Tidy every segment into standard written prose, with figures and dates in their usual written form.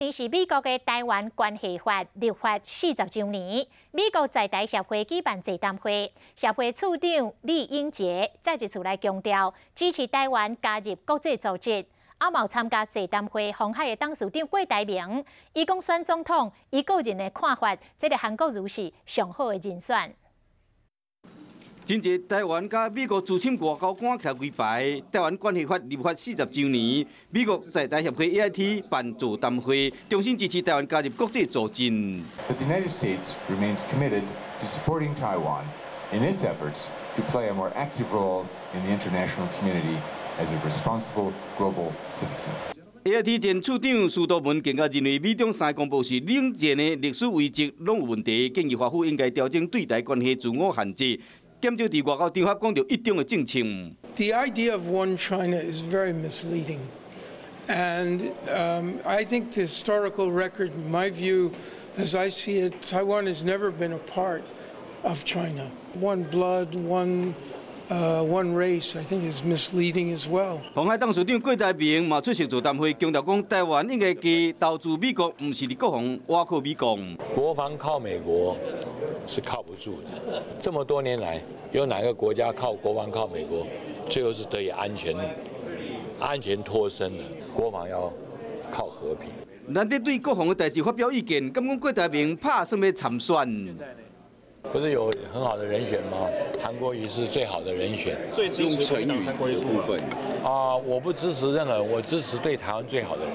今年是美國的臺灣關係法立法40週年，美國在台協會舉辦座談會，協會處長酈英傑再一次來強調支持臺灣加入國際組織。啊，嘛有參加座談會鴻海的董事長郭台銘，伊講選總統，伊個人的看法，這個韓國瑜是上好的人選。真濟臺灣佮美國資深外交官徛規排，臺灣關係法立法40週年，美國在台協會 AIT 辦座談會，重新支持臺灣加入國際組織。 The United States remains committed to supporting Taiwan in its efforts to play a more active role in the international community as a responsible global citizen. AIT 前處長司徒文更加認為，美中三個公報是冷戰的歷史遺跡，攏有問題，建議華府應該調整對台關係自我限制。減少佇外交場合講著一中的政策。 The idea of one China is very misleading, and I think the historical record, my view, as I see it, Taiwan has never been a part of China. One blood, one race, I think is misleading as well. 鴻海董事長郭台銘嘛出席座談會，強調講臺灣應該加投資美國，毋是佇國防倚靠美國。國防靠美國是靠不住的。這麼多年來，有哪個國家靠國防靠美國，最後是得以安全脫身的？國防要靠和平。難得對國防的代誌發表意見，敢講郭台銘拍算欲參選？不是有很好的人選嗎？韓國瑜是最好的人選。最支持成語的部分。啊，我不支持任何，我支持對台灣最好的人。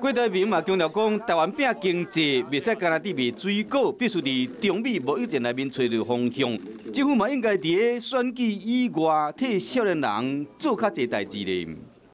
郭台銘嘛強調講，臺灣拼經濟，袂使干焦佇賣水果，必須佇中美貿易戰內面揣著方向。政府嘛應該佇咧選舉以外，替少年人做較濟代誌咧。